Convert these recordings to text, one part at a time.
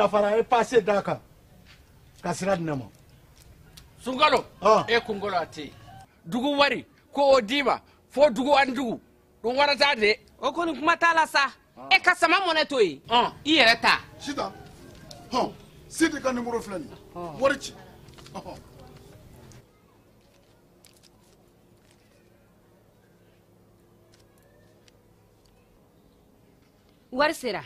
fara e passe d'a kan ka sira di ne ma. Sunkalo e kunkolo a tɛ yen dugu wari ko o d'i ma fo dugu ani dugu dun wara t'a de. O kɔni kuma t'a la sa e ka sama mɔnɛ to yen i yɛrɛ ta. Sitan hɔn Sidi ka numéro filɛ nin ye wari ci. Wari sera.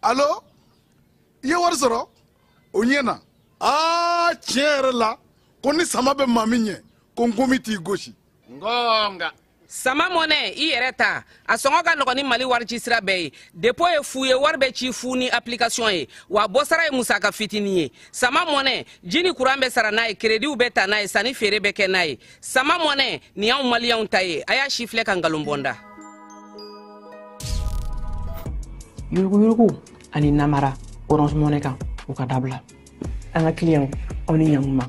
Allo i ye wari sɔrɔ o ɲɛna aa tiɲɛ yɛrɛ la ko ni sama bɛ maa min ɲɛ ko nkomi t'i gosi. Ngonga. Sama mɔnɛ i yɛrɛ ta a sɔngɔ ka nɔgɔn ni Mali wari ci sira bɛɛ ye dépôt ye fu ye wari bɛ ci fu ni application ye wa bɔsara ye musaka fitinin ye sama mɔnɛ ji ni kuran bɛ sara n'a ye créditw bɛ ta n'a ye sanni feere bɛ kɛ n'a ye sama mɔnɛ nin y'anw maliyɛnw ta ye a y'a si filɛ ka nkalon bɔ n da. Yuruguyurugu ani namara Orange Money kan u ka dabila an ka client aw ni ɲankuma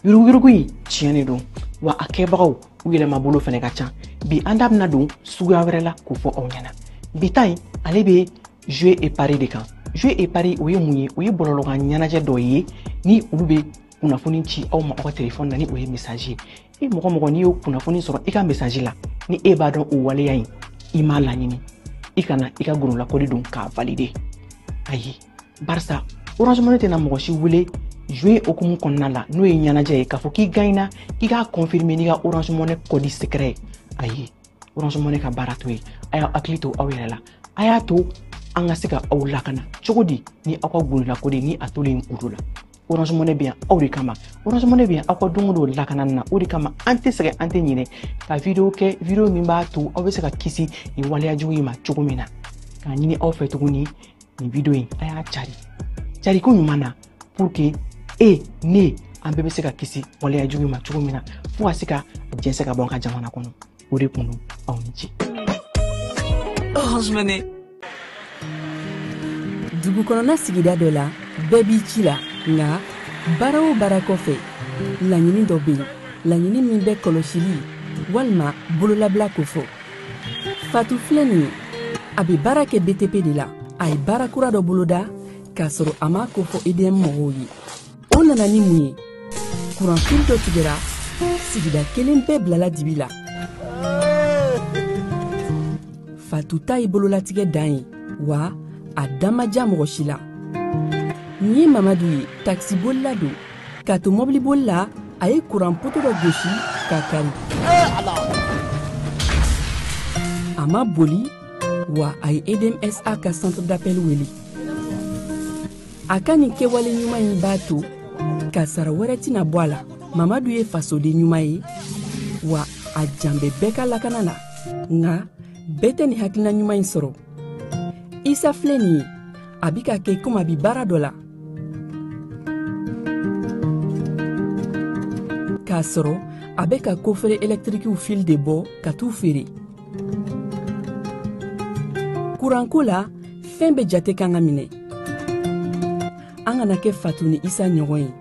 yuruguyurugu in tiɲɛ de don wa a kɛbagaw u yɛlɛmabolo fɛnɛ ka ca bi an da bɛna don suguya wɛrɛ la k'o fɔ aw ɲɛna bi ta in ale bɛ jeu et pari de kan jeu et pari o ye mun ye o ye bɔlɔlɔkan ɲɛnajɛ dɔ ye ni olu bɛ kunnafoni ci aw ma aw ka telefɔni na ni o ye message ye e mɔgɔ mɔgɔ n'i y'o kunnafoni sɔrɔ i ka message la ni e b'a dɔn o waleya in i m'a laɲini i kana i ka gololakɔli don k'a valider ayi barisa Orange Money tɛna mɔgɔ si wele jouer hokumu kɔnɔna la n'o ye ɲɛnajɛ ye k'a fɔ k'i gagnera k'i k'a confirmer n'i ka Orange Money code secret ye ayi Orange Money ka baara t'o ye a y'aw hakili to aw yɛrɛ la a y'a to an ka se ka aw lakana cogo di ni aw ka gololakɔli ni a tolen kudo la Orange Money bɛ yan aw de kama Orange Money bɛ yan aw ka don o don lakanani na o de kama an tɛ sɛgɛn an tɛ ɲinɛ ka vidéo kɛ vidéo min b'a to aw bɛ se ka kisi nin waleya jugu in ma cogo min na k'a ɲini aw fɛ tuguni nin vidéo in a y'a cari cariko ɲuman na pour que e ne an bɛɛ bɛ se ka kisi waleya jugu in ma cogo min na fo ka se ka jɛnsɛn ka bɔ an ka jamana kɔnɔ o de kun don aw ni ce. Orange Money. Dugu kɔnɔna sigida dɔ la bɛɛ b'i ci la nka baara o baara kɔfɛ laɲini dɔ bɛ yen laɲini min bɛ kɔlɔsili walima bololabila kofɔ Fatu filɛ nin ye a bɛ baara kɛ BTP de la a ye baara kura dɔ boloda k'a sɔrɔ a m'a kofɔ EDM mɔgɔw ye o nana ni mun ye kuranfili dɔ tigɛra sigida kelen bɛɛ bilala dibi la Fatu ta ye bololatigɛ dan ye wa a da ma diya mɔgɔ si la nin ye Mamadu ye takisibolila don k'a to mɔbiliboli la a ye kuran poto dɔ gosi k'a kari a ma boli wa a ye EDMSA ka centre d'appel wele a ka nin kɛwale ɲuman in b'a to kasara wɛrɛ tɛna bɔ a la Mamadu ye fasoden ɲuman ye wa a jan bɛ bɛɛ ka lakana na nka bɛɛ tɛ nin hakilina ɲuman in sɔrɔ Isa filɛ nin ye a bi ka kɛ komi a bi baara dɔ la k'a sɔrɔ a bɛ ka kofere ɛlɛtirikiw fil de bɔ ka t'u feere kuranko la fɛn bɛɛ jate kan ka minɛ an kana kɛ Fatu ni Isa ɲɔgɔn ye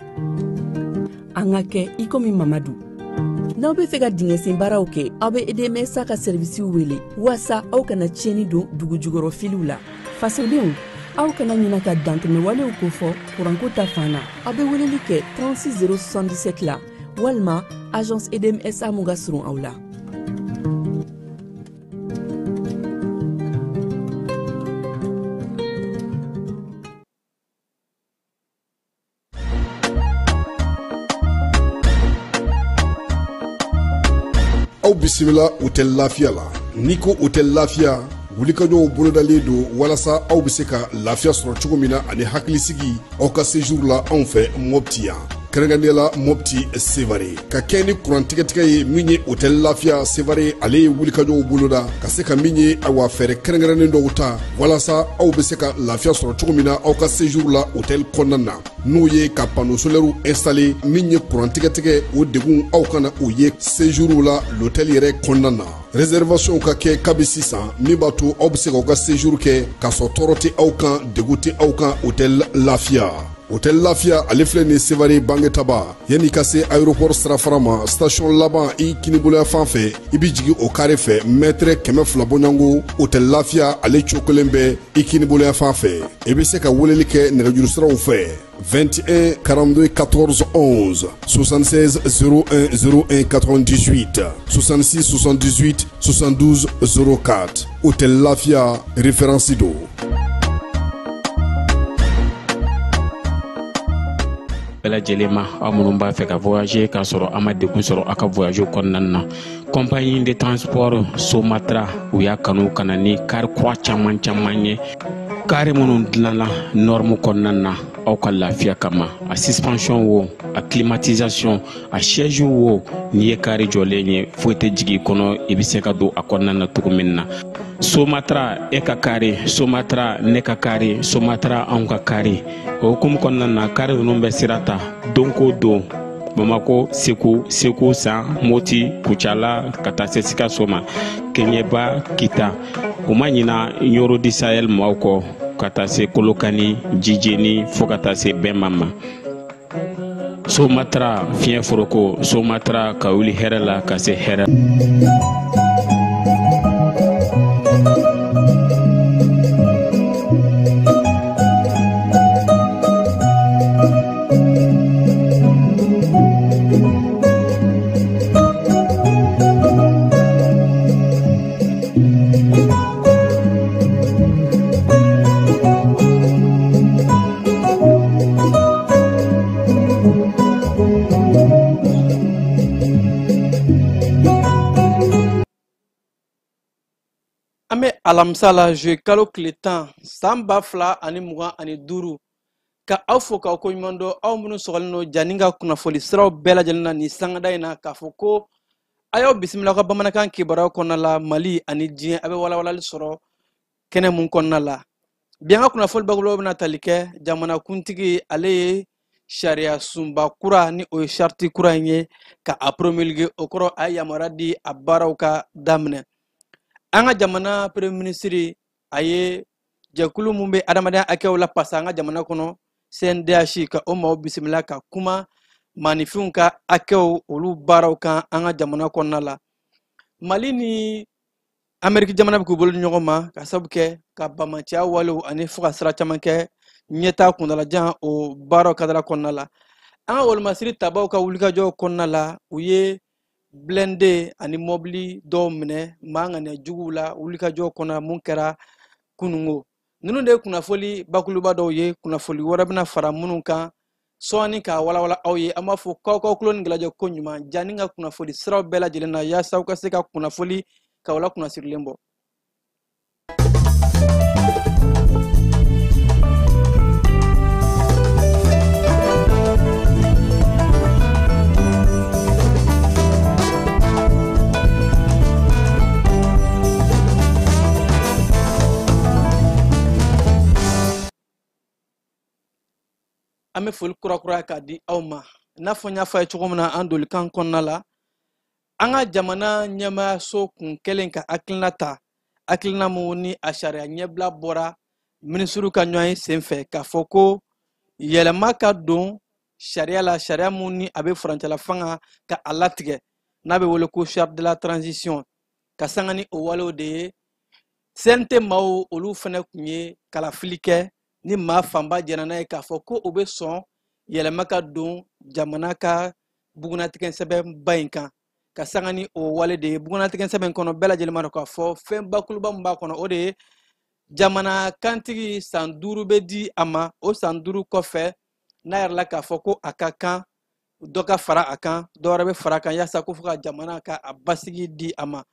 an ka kɛ i komi Mamadu n'aw bɛ fɛ ka dingɛsen baaraw kɛ aw bɛ EDMSA ka sɛrivisiw wele waasa aw kana tiɲɛni don dugu jukɔrɔ filiw la fasodenw aw kana ɲina ka dantɛmɛwalew kofɔ kuranko ta fan na aw bɛ weleli kɛ 36 077 la walima agence EDMSA mun ka surun aw la. Aw bisimila hôtel Lafiya la n'i ko hôtel Lafiya wulikajɔw bolodalen don walasa aw bɛ se ka lafiya sɔrɔ cogo min na ani hakilisigi aw ka séjour la anw fɛ Mopti yan kɛrɛnkɛrɛnnenya la Mopti Sevare ka kɛ ni kuran tigɛtigɛ ye min ye hôtel Lafiya Sevare ale ye wulikajɔw boloda ka se ka min ye awa fɛɛrɛ kɛrɛnkɛrɛnnen dɔw ta walasa aw bɛ se ka lafiya sɔrɔ cogo min na aw ka séjour la hôtel kɔnɔna na n'o ye ka panneau solaire installé min ye kuran tigɛtigɛ o degun aw kana o ye séjour la l'hôtel yɛrɛ kɔnɔna na réservation ka kɛ kabi sisan min b'a to aw bɛ se k'aw ka séjour kɛ k'a sɔrɔ tɔɔrɔ tɛ aw kan degun tɛ aw kan hôtel Lafiya. Hôtel Lafia ale filɛ nin Sevare Bangetaba yanni ka se aéroport sirafara ma station laban i kiniboloya fan fɛ i bɛ jigin o carré fɛ mètre 200 bɔɲɔgɔnko Hôtel Lafia ale cokolen bɛ i kiniboloya fan fɛ i bɛ se ka weleli kɛ nɛgɛjuru siraw fɛ 21 42 14 11 76 01 01 98 66 78 72 04 Hôtel Lafia référence don. Bɛɛ lajɛlen ma aw minnu b'a fɛ ka voyager k'a sɔrɔ a ma degun sɔrɔ a ka voyage kɔnɔna na, compagnie de transport Somatra u y'a kanu ka na ni car kura caman caman ye, car minnu dilanna norme kɔnɔna na aw ka lafiya kama, a suspension wo, a climatisation, a siège wo, n'i ye car jɔlen ye foyi tɛ jigin i kɔnɔ, i bɛ se ka don a kɔnɔna na cogo min na. Somatra e ka kari, Somatra ne ka kari, Somatra anw ka kari. O hukumu kɔnɔna na, kari ninnu bɛ sira ta don ko don Bamako, Segu, Segu San, Moti, Kucala ka taa se Sikaso ma, Keɲeba, Kita. U ma ɲina Ɲoro di Sahel maaw kɔ ka taa se Kolokani, Jijeni fo ka taa se Bɛnba ma. Somatra fiɲɛ foroko, Somatra ka wuli hɛrɛ la ka se hɛrɛ. An bɛ alamisa la juillet kalo tile 10 san 2025 ka aw fo k'aw koɲuman dɔn, aw minnu sɔgɔlen don Jani ka kunnafoni siraw bɛɛ lajɛlen na nin sangada in na, k'a fɔ ko a y'aw bisimila aw ka bamanankan kibaruyaw kɔnɔna la Mali ani diɲɛ, a bɛ walawalali sɔrɔ kɛnɛ mun kɔnɔna la. Bi an ka kunnafoni bakurubaw bɛna tali kɛ jamanakuntigi ale ye sariya sunba kura ni o ye charte kura in ye ka a promulguer, o kɔrɔ a ye yamaruya di a baaraw ka daminɛ. An ka jamana premier ministre a ye jɛkulu mun bɛ adamadenya hakɛw la pasa an ka jamana kɔnɔ CNDH ka o maaw bisimila ka kuma maaninfinw ka hakɛw olu baaraw kan an ka jamana kɔnɔna la. Mali ni Ameriki jamana bɛ k'u bolo di ɲɔgɔn ma ka sababu kɛ ka bamaciya walew ani fo ka sira caman kɛ ɲɛtaa kuntalajan o baaraw kadara kɔnɔna la. An ka wolomasiri tabaw ka wulikajɔw kɔnɔna la, u ye blindé ani mobili dɔw minɛ maa ŋaniya juguw la wulikajɔ kɔnɔ mun kɛra kunungo. Ninnu de ye kunnafoli bakuruba dɔw ye, kunnafoli wɛrɛ bɛna fara minnu kan sɔɔni k'a walawala aw ye. An b'a fɔ k'aw k'aw tulo ni gɛlɛjɛ ko ɲuman Jani ka kunnafoli siraw bɛɛ lajɛlen na yaasa aw ka se ka kunnafoli k'aw la kunnasirilen bɔ. An bɛ foli kurakuraya k'a di aw ma. I n'a fɔ n y'a fɔ a ye cogo min na an dolikan kɔnɔna la, an ka jamana ɲɛmaayaso kun kɛlen ka hakilina ta, hakilina mun ni a sariya ɲɛbila bɔra minisiriw ka ɲɔgɔn ye senfɛ k'a fɔ ko yɛlɛma ka don sariya la, sariya mun ni a bɛ furancɛla fanga ka a latigɛ n'a bɛ wele ko charte de la transition, ka sanga ni o walew de ye. CNT maaw olu fana kun ye kalafili kɛ ni maa fanba jɛnna n'a ye k'a fɔ ko o bɛ sɔn yɛlɛma ka don jamana ka bugunnatigɛ sɛbɛnba in kan, ka sanga ni o wale de ye. Bugunnatigɛ sɛbɛn kɔnɔ bɛɛ lajɛlen b'a dɔn k'a fɔ fɛn bakuruba min b'a kɔnɔ o de ye jamana kantigi san 5 bɛ di a ma, o san 5 kɔfɛ n'a yɛrɛ la k'a fɔ ko a ka kan dɔ ka fara a kan, dɔ wɛrɛ bɛ fara a kan yaasa ko fo ka jamana ka a basigi di a ma,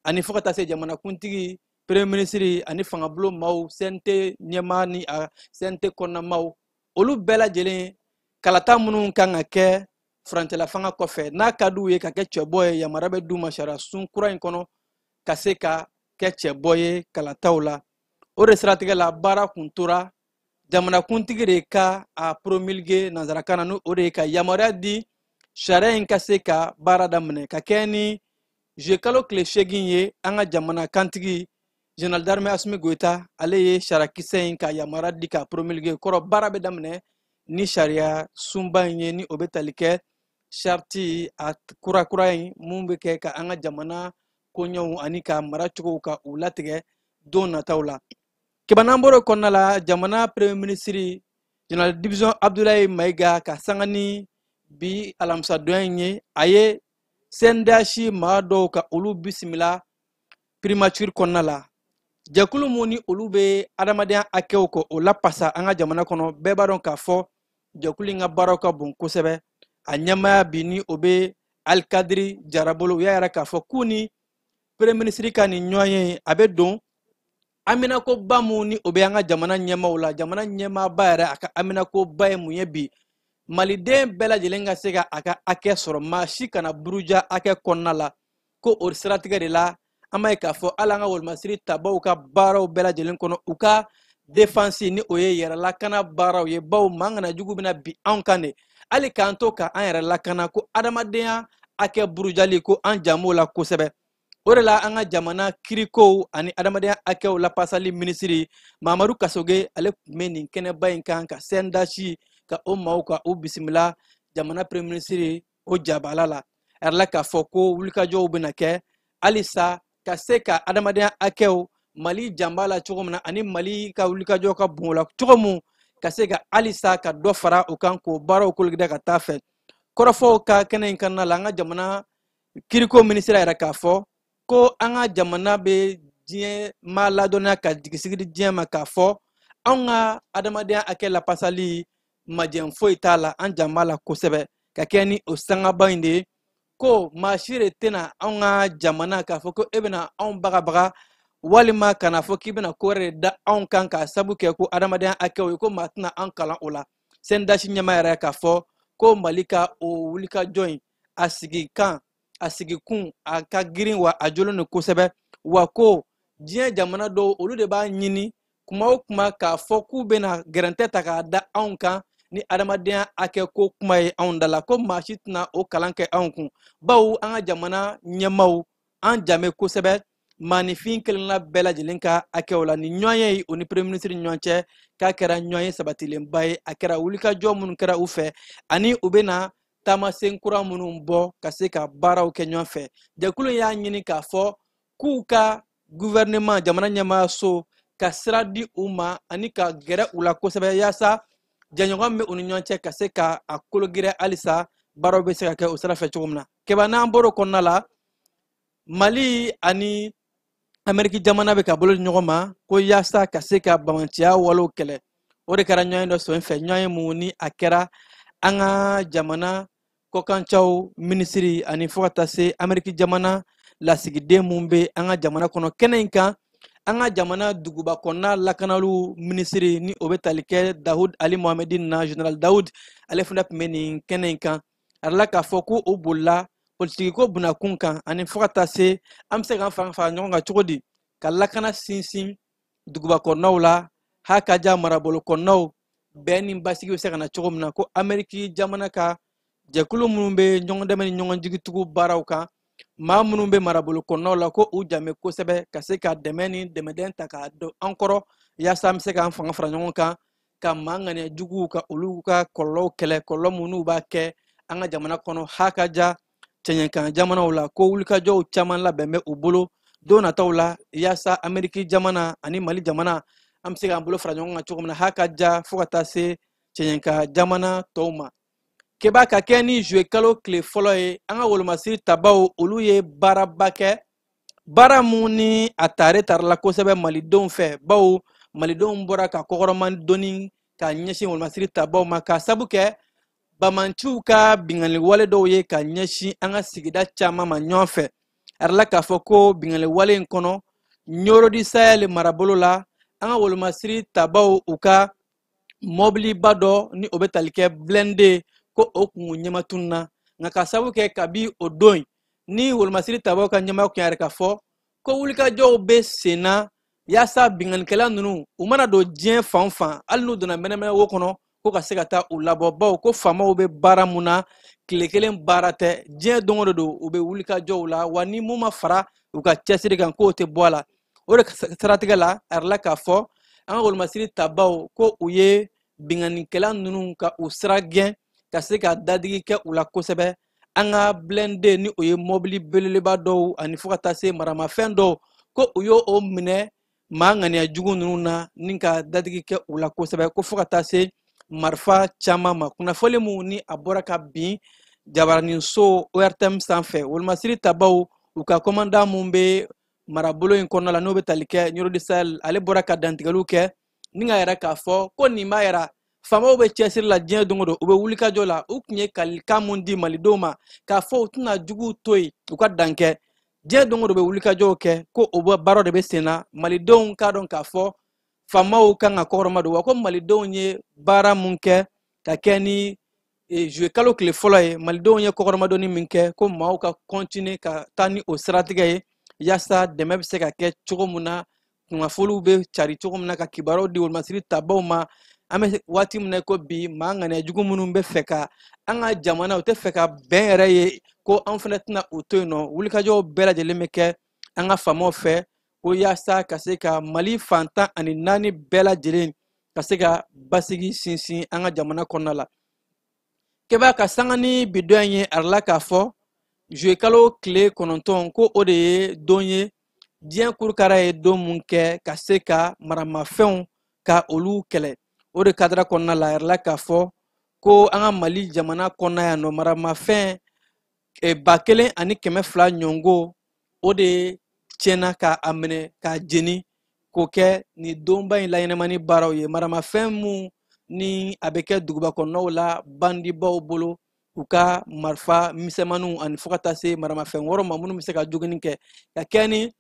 ani fo ka taa se jamanakuntigi premier ministre ani fangabulon maaw, CNT ɲɛmaa ni a CNT kɔnɔna maaw, olu bɛɛ lajɛlen kalata minnu kan ka kɛ furancɛla fanga kɔfɛ n'a ka d'u ye ka kɛ cɛbɔ ye, yamaruya bɛ d'u ma sariya sun kura in kɔnɔ ka se ka kɛ cɛbɔ ye kalataw la. O de siratigɛ la baara kun tora jamanakuntigi de ka a promulguer nanzarakan na, n'o o de ye ka yamaruya di sariya in ka se ka baara daminɛ ka kɛ ni juillet kalo tile 8 ye. An ka jamana kantigi général d'armée Assimi Goïta ale ye sariyakisɛ in ka yamaruya di ka promulguer, kɔrɔ baara bɛ daminɛ Ni sariya sunba in ye, ni o bɛ tali kɛ charte a kurakura in mun bɛ kɛ ka an ka jamana koɲɛw ani ka mara cogow ka u latigɛ don nataw la. Keba, n'an bɔr'o kɔnɔna la, jamana premier ministre général division Abdoulaye Mayiga, ka sanga ni bi alamisadonya in ye, a ye CNDH maa dɔw ka olu bisimila primature kɔnɔna la. Jɛkulu mun ni olu bɛ adamadenya hakɛw kɔ o lapasa an ka jamana kɔnɔ, bɛɛ b'a dɔn k'a fɔ jɛkulu in ka baaraw ka bon kosɛbɛ. A ɲɛmaaya bi, ni o bɛ Alikadiri Jara bolo, u y'a yira k'a fɔ k'u ni premier ministre ka nin ɲɔgɔn ye, a bɛ don haminakoba mun ni o bɛ an ka jamana ɲɛmaaw la. Jamana ɲɛmaaba yɛrɛ, a ka haminakoba ye mun ye bi? Maliden bɛɛ lajɛlen ka se ka a ka hakɛ sɔrɔ, maa si kana buruja hakɛ kɔnɔna la. Ko o siratigɛ de la, an b'a ye k'a fɔ hali an ka wolomasiri tabaw ka baaraw bɛɛ lajɛlen kɔnɔ, u ka défense, ni o ye yɛrɛ lakana baaraw ye, bawo maa ŋana jugu bɛna bi anw kan de, hali k'an to ka an yɛrɛ lakana, ko adamadenya hakɛ burujali, ko an jan b'o la kosɛbɛ. O de la, an ka jamana kirikow ani adamadenya hakɛw lapasali minisiri Mamadu Kasoge, ale tun bɛ nin kɛnɛba in kan ka CNDH ka o maaw ka u bisimila jamana premier ministre o jabala la. A yɛrɛ la k'a fɔ ko wulikajɔw bɛna kɛ halisa ka se ka adamadenya hakɛw, Mali janba la cogo min na, ani Mali ka wulikajɔ ka bon o la cogo mun, ka se ka halisa ka dɔ fara o kan, k'o baaraw kologida ka taa fɛ. Kɔrɔfɔw ka kɛnɛ in kɔnɔna la, an ka jamana kiriko minisiri yɛrɛ k'a fɔ ko an ka jamana bɛ diɲɛ maa ladɔnniya, ka jigisigi di diɲɛ ma k'a fɔ anw ka adamadenya hakɛ lapasali, majɛ foyi t'a la, an jan b'a la kosɛbɛ, ka kɛ ni o sangaba in de ye, ko maa si de tɛna anw ka jamana k'a fɔ ko e bɛna anw bagabaga, walima kana fɔ k'i bɛna ko wɛrɛ de da anw kan k'a sabu kɛ ko adamadenya hakɛw ye, ko maa tɛna an kalan o la. CNDH ɲɛmaa yɛrɛ k'a fɔ ko Mali ka o wulikajɔ in, a sigi kan, a sigikun a ka girin, wa a jolen don kosɛbɛ, wa ko diɲɛ jamana dɔw, olu de b'a ɲini kuma o kuma k'a fɔ k'u bɛna gɛrɛntɛ ta k'a da anw kan ni adamadenya hakɛ ko kuma ye anw da la, ko maa si tɛna o kalan kɛ anw kun, bawo an ka jamana ɲɛmaaw, an jan bɛ kosɛbɛ maaninfin kelenna bɛɛ lajɛlen ka hakɛw la. Nin ɲɔgɔn ye o ni premier ministre ni ɲɔgɔn cɛ, k'a kɛra ɲɔgɔn ye sabatilenba ye. A kɛra wulikajɔ minnu kɛra u fɛ, ani u bɛna taamasen kura minnu bɔ ka se ka baaraw kɛ ɲɔgɔn fɛ. Jɛkulu in y'a ɲini k'a fɔ k'u ka gouvernement, jamana ɲɛmaayaso, ka sira di u ma ani ka gɛrɛ u la kosɛbɛ, yaasa jɛɲɔgɔn min bɛ u ni ɲɔgɔn cɛ ka se ka a kolo gɛrɛ halisa, baaraw bɛ se ka kɛ o sira fɛ cogo min na. Keba, n'an bɔr'o kɔnɔna la, Mali ani Ameriki jamana bɛ ka bolo di ɲɔgɔn ma ko yaasa ka se ka bamanciya walew kɛlɛ. O de kɛra ɲɔgɔn dɔ sen fɛ, ɲɔgɔn ye mun ni a kɛra an ka jamana kɔkancaw minisiri ani fo ka taa se Ameriki jamana lasigiden mun bɛ an ka jamana kɔnɔ kɛnɛ in kan, an ka jamana duguba kɔnɔna lakanaliw minisiri, ni o bɛ tali kɛ Dawud Ali Mohamedine na, général Dawud, ale fana tun bɛ nin kɛnɛ in kan. A yirala k'a fɔ ko o bolila politikiko bunakun kan, ani fo ka taa se an bɛ se k'an fanga fara ɲɔgɔn kan cogo di ka lakana sinsin duguba kɔnɔnaw la, ha ka ja marabolo kɔnɔnaw, bɛn ni basigi bɛ se ka na cogo min na. Ko Ameriki jamana ka jɛkulu minnu bɛ ɲɔgɔn dɛmɛ ni ɲɔgɔn jigitugu baaraw kan, maa minnu bɛ marabolo kɔnɔnaw la, ko u jan bɛ kosɛbɛ ka se ka dɛmɛ ni dɛmɛdɛn ta k'a don an kɔrɔ, yaasa an bɛ se k'an fanga fara ɲɔgɔn kan ka maa ŋaniya juguw ka olu ka kɔlɔlɔw kɛlɛ, kɔlɔlɔ minnu b'a kɛ an ka jamana kɔnɔ, ha ka ja cɛɲɛkan jamanaw la. Ko wulikajɔw caman labɛn bɛ u bolo don nataw la, yaasa Ameriki jamana ani Mali jamana, an bɛ se k'an bolo fara ɲɔgɔn kan cogo min na, ha ka ja fo ka taa se cɛɲɛkan jamana tɔw ma. Keba, ka kɛ ni juillet kalo tile fɔlɔ ye, an ka wolomasiri tabaw, olu ye baaraba kɛ, baara mun ni a tare tarala kosɛbɛ malidenw fɛ, bawo malidenw bɔra ka kɔkɔrɔma dɔɔni ka ɲɛsin wolomasiri tabaw ma, k'a sabu kɛ bamanciw ka binkanni wale dɔw ye ka ɲɛsin an ka sigida caman ma ɲɔgɔn fɛ. A yirala k'a fɔ ko binkanni wale in kɔnɔ, Ɲɔrɔ du Sahel marabolo la, an ka wolomasiri tabaw, u ka mɔbiliba dɔ ni o bɛ tali kɛ blindé, ko o kun ɲɛmatun na. Nka ka sababu kɛ kabi o don ni wolomasiri tabaw ka ɲɛmaa kun yɛrɛ k'a fɔ ko wulikajɔw bɛ sen na yaasa binkannikɛla ninnu, u mana don diɲɛ fan o fan, hali n'u donna mɛnɛmɛnɛ wo kɔnɔ, ko ka se ka taa u labɔ, bawo ko faamaw bɛ baara mun na, tile kelen baara tɛ, diɲɛ don o don u bɛ wulikajɔw la, wa ni mun ma fara u ka cɛsiri kan, k'o tɛ bɔ a la. O de siratigɛ la, a yirala k'a fɔ an ka wolomasiri tabaw, ko u ye Binkannikɛla ninnu ka u sira gɛn ka se ka dadigi kɛ u la kosɛbɛ. An ka blindé ni o ye mɔbili belebeleba dɔw ani fo ka taa se maramafɛn dɔw, ko u y'o o minɛ maa ŋaniya jugu ninnu na ni ka dadigi kɛ u la kosɛbɛ, ko fo ka taa se marifa caman ma. Kunnafoni mun ni a bɔra ka bin jabaraninso ORTM sanfɛ, wolomasiri tabaw u ka commandant mun bɛ marabolo in kɔnɔna la n'o bɛ tali kɛ Nioro du Sahel, ale bɔra ka dantigɛliw kɛ ni k'a yɛrɛ k'a fɔ ko nin b'a yira faamaw bɛ cɛsiri la diɲɛ don o don, u bɛ wulikajɔ la. U tun ye kalikan mun di malidenw ma k'a fɔ u tɛna juguw to yen u ka dan kɛ, diɲɛ don o don u bɛ wulikajɔw kɛ, ko o baaraw de bɛ sen na. Malidenw k'a dɔn k'a fɔ faamaw kan ka kɔkɔrɔma don, wa ko malidenw ye baara mun kɛ ka kɛ ni juillet kalo tile fɔlɔ ye, malidenw ye kɔkɔrɔmadonni min kɛ, ko maaw ka continuer ka taa ni o siratigɛ ye yaasa dɛmɛ bɛ se ka kɛ cogo min na, kunnafoniw bɛ cari cogo min na, ka kibaruyaw di wolomasiri tabaw ma. An bɛ waati min na ko bi, maa ŋaniya jugu minnu bɛ fɛ ka an ka jamana, u tɛ fɛ ka bɛn yɛrɛ ye, ko an fana tɛna u to yen nɔ. Wulikajɔw bɛɛ lajɛlen bɛ kɛ an ka faamaw fɛ ko yaasa ka se ka Mali fan 14 bɛɛ lajɛlen ka se ka basigi sinsin an ka jamana kɔnɔna la. Kɛba ka sanga ni bi dɔ in ye, a la k'a fɔ juillet kalo tile 9 ko o de ye don ye diɲɛ kurukara ye don mun kɛ ka se ka maramafɛnw ka olu kɛlɛ. O de kadara kɔnɔna la, a yɛrɛ la k'a fɔ ko an ka Mali jamana kɔnɔna yan nɔ, maramafɛn 1200 ɲɔngo o de tiɲɛna ka a minɛ k'a jeni k'o kɛ nin donba in laɲɛnamani baaraw ye. Maramafɛn mun ni a bɛ kɛ duguba kɔnɔnaw la bandibaw bolo, u ka marifa misɛnmaninw ani fo ka taa se maramafɛn wɛrɛw ma minnu bɛ se ka jogini kɛ ka kɛ ni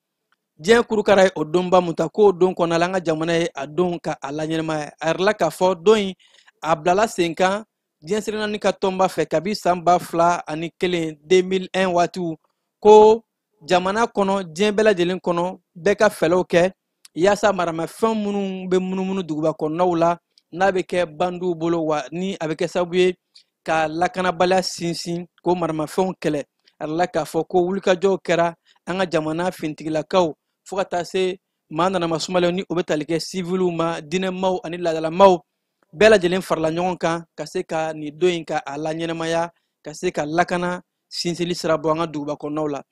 diɲɛ kurukara ye o donba mun ta, k'o don kɔnɔna la an ka jamana ye a don ka a laɲɛnamaya. A yɛrɛ la k'a fɔ don in a bilala sen kan diɲɛ seleke ka tɔnba fɛ kabi san 2001 2001 waatiw, ko jamana kɔnɔ diɲɛ bɛɛ lajɛlen kɔnɔ bɛɛ ka fɛlɛw kɛ yaasa maramafɛn minnu bɛ munumunu duguba kɔnɔnaw la n'a bɛ kɛ bandiw bolo, wa ni a bɛ kɛ sababu ye ka lakanabaliya sinsin, k'o maramafɛnw kɛlɛ. A la k'a fɔ ko wulikajɔw kɛra an ka jamana fintigilakaw fo ka taa se maa nanama sumalenw ni o bɛ tali kɛ siviliw ma, diinɛmaw ani laadalamaw bɛɛ lajɛlen farala ɲɔgɔn kan ka se ka nin don in ka a laɲɛnamaya, ka se ka lakana sinsili sira bɔ an ka duguba kɔnɔnaw la.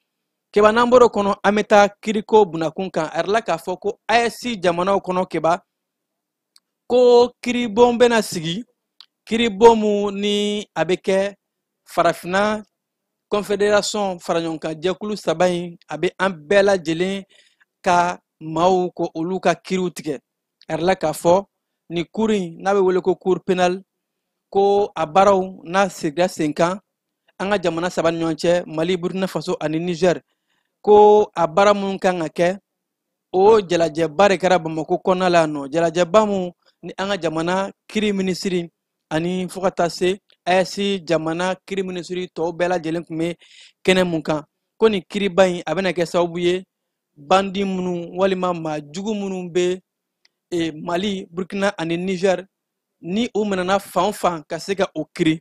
Keba, n'an bɔr'o kɔnɔ, an bɛ taa kiriko bunakun kan. A yɛrɛ la k'a fɔ ko AES jamanaw kɔnɔ, Keba, ko kiribon bɛna sigi, kiribon mun ni a bɛ kɛ farafinna confédération faraɲɔgɔnkan jɛkulu 3 in, a bɛ an bɛɛ lajɛlen ka maaw ko olu ka kiriw tigɛ. A yɛrɛ la k'a fɔ nin cour in n'a bɛ wele ko cour pénale, ko a baaraw n'a sigira sen kan an ka jamana 3 ni ɲɔgɔn cɛ, Mali, Burkina Faso ani Niger, ko a baara minnu kan ka kɛ, o jalajɛba de kɛra Bamakɔ kɔnɔna la yan nɔ. Jalajɛba mun ni an ka jamana kiri minisiri ani fo ka taa se AES jamana kiri minisiri tɔw bɛɛ lajɛlen tun bɛ kɛnɛ mun kan, ko nin kiriba in a bɛna kɛ sababu ye bandi minnu walima maa jugu minnu bɛ Mali, Burkina ani Niger ni u minɛna fan o fan ka se ka o kiri.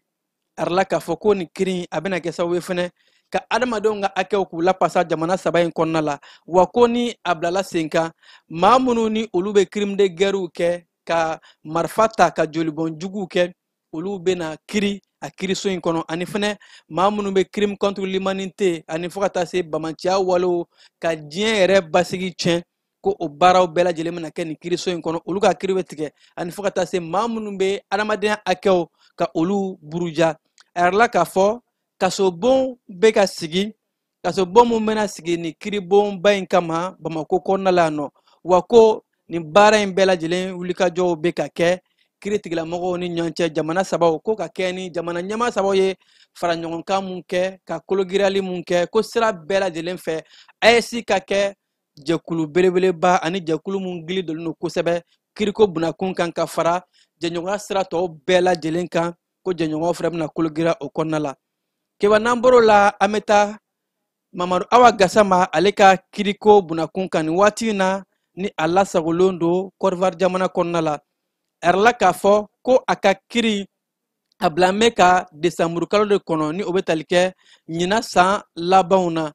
A yɛrɛ la k'a fɔ ko nin kiri in a bɛna kɛ sababu ye fɛnɛ ka adamadenw ka hakɛw k'u lapasa jamana 3 in kɔnɔna la, wa ko ni a bilala sen kan, maa minnu ni olu bɛ crime de guerre kɛ ka marifa ta ka jolibɔn juguw kɛ, olu bɛna kiri a kiriso in kɔnɔ, ani fɛnɛ maa minnu bɛ crime contre l'humanité ani fo ka taa se bamanciya walew ka diɲɛ yɛrɛ basigi tiɲɛ, ko o baaraw bɛɛ lajɛlen bɛna kɛ nin kiriso in kɔnɔ, olu ka kiri bɛ tigɛ, ani fo ka taa se maa minnu bɛ adamadenya hakɛw ka olu buruja. A yɛrɛ la k'a fɔ kasobon bɛ ka sigi, kasobon mun bɛna sigi nin kiribonba in kama Bamakɔ kɔnɔna la yan nɔ, wa ko nin baara in bɛɛ lajɛlen wulikajɔw bɛ ka kɛ kiiritigɛlamɔgɔw ni ɲɔgɔn cɛ jamana 3, ko ka kɛ ni jamana ɲɛmaa 3 ye fara ɲɔgɔnkan mun kɛ ka kologiriyali mun kɛ, ko sira bɛɛ lajɛlen fɛ AES ka kɛ jɛkulu belebeleba ani jɛkulu mun gili donnen don kosɛbɛ kiriko bunakun kan ka fara jɛɲɔgɔnya sira tɔw bɛɛ lajɛlen kan, ko jɛɲɔgɔnw fana bɛna kologira o kɔnɔna la. Keba, n'an bɔr'o la, an bɛ taa Mamadu Awa Gasama ale ka kiriko bunakun kan nin waati in na ni a lasagolen don Côte d'Ivoire jamana kɔnɔna la. A yɛrɛ la k'a fɔ ko a ka kiri a bila bɛ ka desanburu kalo de kɔnɔ ni o bɛ tali kɛ ɲinan san labanw na.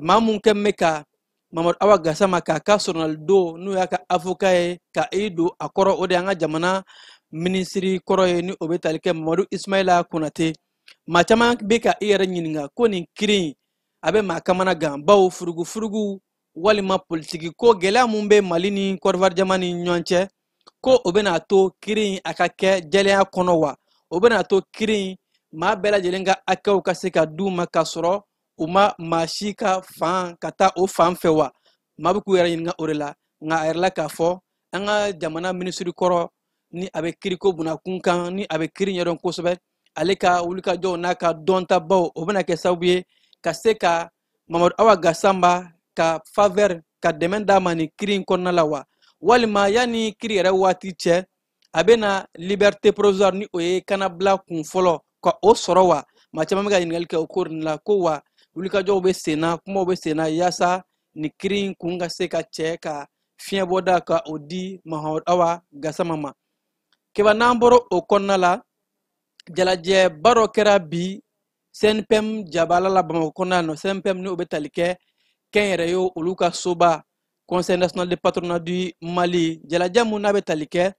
Maa mun kɛ bɛ ka Mamadu Awa Gasama k'a ka sɔrɔnali don n'o y'a ka avocat ye ka i don a kɔrɔ, o de y'an ka jamana minisiri kɔrɔ ye, ni o bɛ tali kɛ Mamadu Ismaila Konate. Maa caman bɛ ka i yɛrɛ ɲininka ko nin kiiri in a bɛ maa kamana gan, bawo furugufurugu walima politiki ko gɛlɛya mun bɛ Mali ni Côte d'Ivoire jamana ni ɲɔgɔn cɛ, ko o bɛna to kiiri in a ka kɛ jɛlenya kɔnɔ wa? O bɛna to kiiri in maa bɛɛ lajɛlen ka hakɛw ka se ka d'u ma k'a sɔrɔ u ma maa si ka fan ka taa o fan fɛ wa? Maa bɛ k'u yɛrɛ ɲininka o de la. Nka a yɛrɛ la k'a fɔ an ka jamana minisiri kɔrɔ, ni a bɛ kiriko bunakun kan, ni a bɛ kiiri ɲɛdɔn kosɛbɛ, ale ka wulikajɔw n'a ka dɔntabaw, o bɛna kɛ sababu ye ka se ka Mamadu Awa Gasamba ka faveur ka dɛmɛ d'a ma nin kiiri in kɔnɔna la wa? Walima yanni kiiri yɛrɛ waati cɛ, a bɛna liberté provisoire, ni o ye kanabila kun fɔlɔ, ka o sɔrɔ wa? Maa caman bɛ ka ɲininkali kɛ o ko de la, ko wa wulikajɔw bɛ sen na, kumaw bɛ sen na yaasa nin kiiri in kun ka se ka cɛ ka fiɲɛbɔda ka o di Mamadu Awa Gasama ma. Keba, n'an bɔra o kɔnɔna la, jalajɛba dɔ kɛra bi CNPM jabala la Bamakɔ kɔnɔna nɔ. CNPM, ni o bɛ tali kɛ kɛnyɛrɛye olu ka soba, Conseil national de patronat du Mali. Jalajɛ mun n'a bɛ tali kɛ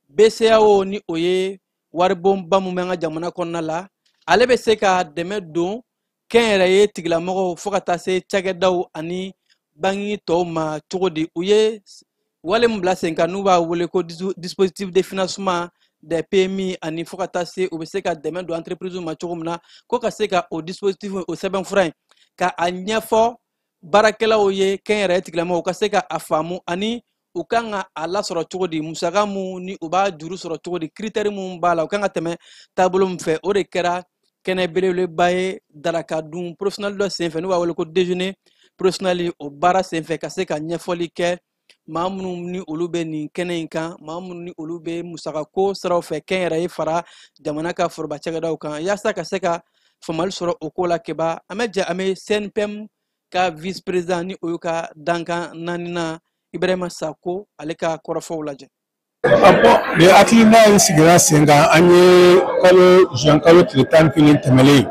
BCEAO, ni o ye waribonba mun bɛ an ka jamana kɔnɔna la, ale bɛ se ka dɛmɛ don kɛnyɛrɛye tigilamɔgɔw fo ka taa se cakɛdaw ani banki tɔw ma cogo di. U ye wale min bila sen kan, n'u b'a wele ko dispositif de financement des PMI, ani fo ka taa se u bɛ se ka dɛmɛ don entreprise ma cogo min na, ko ka se ka o dispositif, o sɛbɛnfura in, ka a ɲɛfɔ baarakɛlaw ye, kɛnyɛrɛye tigilamɔgɔw ka se ka a faamu, ani u kan ka a lasɔrɔ cogo di, musaka mun ni u b'a juru sɔrɔ cogo di, critère mun b'a la, u kan ka tɛmɛ taabolo min fɛ. O de kɛra kɛnɛ belebeleba ye daraka dun professionnel dɔ senfɛ, n'u b'a wele ko déjeuner professionnel. O baara senfɛ, ka se ka ɲɛfɔli kɛ maa minnu ni olu bɛ nin kɛnɛ in kan, maa minnu ni olu bɛ musakako siraw fɛ kɛnyɛrɛye fara jamana ka foroba cakɛdaw kan, yaasa ka se ka faamuyali sɔrɔ o ko la. Keba, an bɛ jɛ an bɛ CNPM ka vice président, ni o y'u ka dankan naaninan, Ibrahima Sako, ale ka kɔrɔfɔw lajɛ. Bon, nin hakilina in sigira sen kan an ye kalo juin kalo tile 11 tɛmɛlen,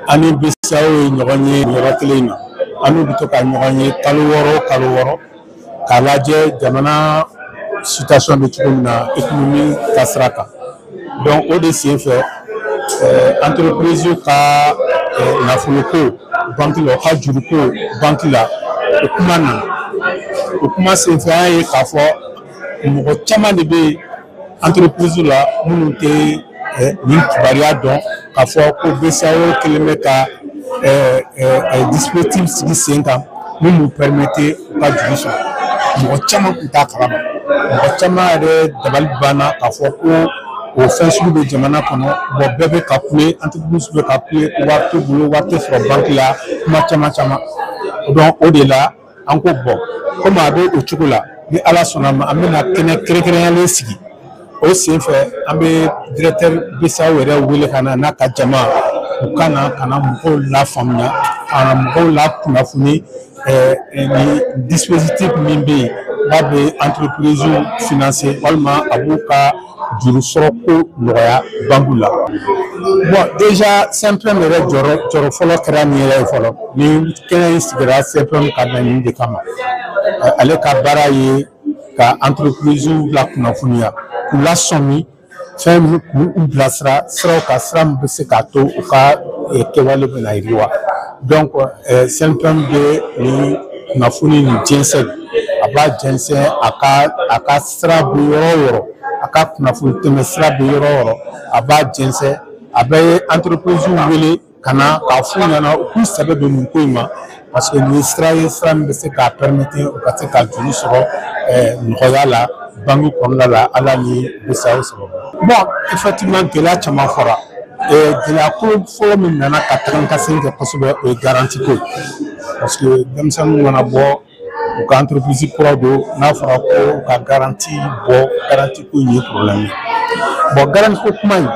an ni BCEAO ye ɲɔgɔn ye yɔrɔ kelen in na. An n'u bɛ to ka ɲɔgɔn ye kalo 6 kalo 6 k'a lajɛ jamana situation bɛ cogo min na économie ta sira kan. Donc o de sen fɛ, entreprise ka nafoloko banque la, u ka juruko banque la, o kuma nana. O kuma senfɛ, an y'a ye k'a fɔ mɔgɔ caman de bɛ entreprise la minnu tɛ nin kibaruya dɔn k'a fɔ ko BCEAO kɛlen bɛ ka dispositif sigi sen kan min b'u permettre u ka juru sɔrɔ. Mɔgɔ caman tun t'a kalama, mɔgɔ caman yɛrɛ dabali banna k'a fɔ ko o fɛn sugu bɛ jamana kɔnɔ. Bon, bɛɛ bɛ ka kule, entreprise bɛ ka kule, wari t'u bolo, wari tɛ sɔrɔ banque la, kuma caman caman. Donc o de la an ko bon, komi a bɛ o cogo la, ni Ala sɔnna ma, an bɛna kɛnɛ kɛrɛnkɛrɛnyalen sigi. O sen fɛ, an bɛ directeur BCEAO yɛrɛ wele ka na n'a ka jama, u ka na ka na mɔgɔw lafaamuya, ka na mɔgɔw lakunnafoni ni dispositif min bɛ yen n'a bɛ entreprise financer walima a b'u ka juru sɔrɔ ko nɔgɔya banque la. Bon, déjà CNPM yɛrɛ jɔyɔrɔ fɔlɔ kɛra min yɛrɛ ye fɔlɔ, ni kɛnɛ in sigira CNPM ka laɲini de kama, ale ka baara ye ka entreprise lakunnafoniya, k'u lasɔmi fɛn min, k'u bilasira siraw kan, sira min bɛ se k'a to u ka kɛwale bɛna yiriwa. Donc CNPM bɛ nin kunnafoni nin jɛnsɛn, a b'a jɛnsɛn a ka sira bɛ yɔrɔ o yɔrɔ, a ka kunnafoni tɛmɛ sira bɛ yɔrɔ o yɔrɔ, a b'a jɛnsɛn. A bɛ entreprise wele ka na k'a f'u ɲɛna u k'u sɛbɛ don nin ko in ma, parce que nin ye sira ye, sira min bɛ se k'a permettre u ka se ka juru sɔrɔ nɔgɔya la banque kɔnɔna la, Ala ni BCEAO sababu. Bon, effectivement, gɛlɛya caman fɔra. Gɛlɛya ko fɔlɔ min nana ka taga ka segin kɛ kosɛbɛ, o ye garantie ko ye, parce que denmisɛnninw mana bɔ u ka entreprise kura don, n'a fɔra ko u ka garantie bɔ, garantie ko in ye problème ye. Bon, garantie ko kuma in,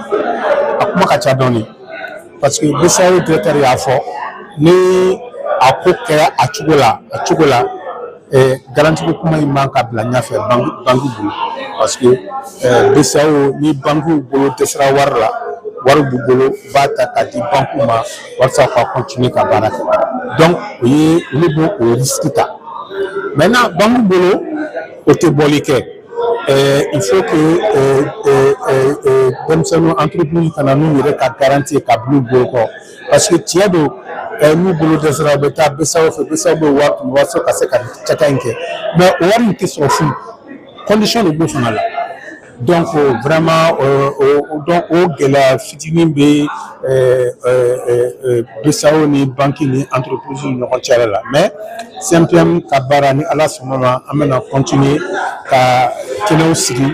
a kuma ka ca dɔɔnin, parce que BCEAO directeur y'a fɔ ni a ko kɛra a cogo la, garantie ko kuma in man ka bila ɲɛfɛ banque bolo, parce que BCEAO ni banque bolo dɛsɛra wari la, wari b'u bolo, u b'a ta k'a di banque ma walasa u ka continuer ka baara kɛ. Donc o ye olu b'o o risque ta. Maintenant, banque bolo, o tɛ bɔli kɛ. Il faut que denmisɛnninw, entreprise kana n'u yɛrɛ ka garantie ka bila u bolo kɔrɔ, parce que tiɲɛ don, n'u bolo dɛsɛra, u bɛ taa BCEAO fɛ. BCEAO bɛ wari tun walasa ka se ka cakɛ in kɛ, mais o wari in tɛ sɔrɔ fu, condition de b'o fana la. Donc vraiment, donc o gɛlɛya fitinin bɛ BCEAO ni banque ni entreprise ni ɲɔgɔn cɛla la. Mais CMPM ka baara, ni Ala sɔnna ma, an bɛna continuer ka kɛnɛw sigi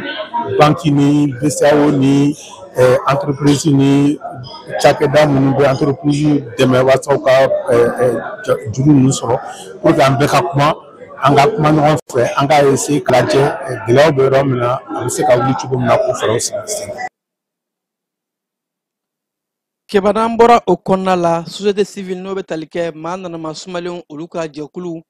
banque ni BCEAO ni entreprise ni cakɛda minnu bɛ entreprise dɛmɛ walasa u ka juru ninnu sɔrɔ, pour que an bɛɛ ka kuma, an ka kuma ɲɔgɔn fɛ, an ka essayer k'a lajɛ gɛlɛyaw bɛ yɔrɔ min na, a bɛ se ka wuli cogo min na, k'o fɛɛrɛw sigi sen kan. Keba, n'an bɔra o kɔnɔna la, société civile, n'o bɛ tali kɛ maa nanama sumalenw, olu ka jɛkulu,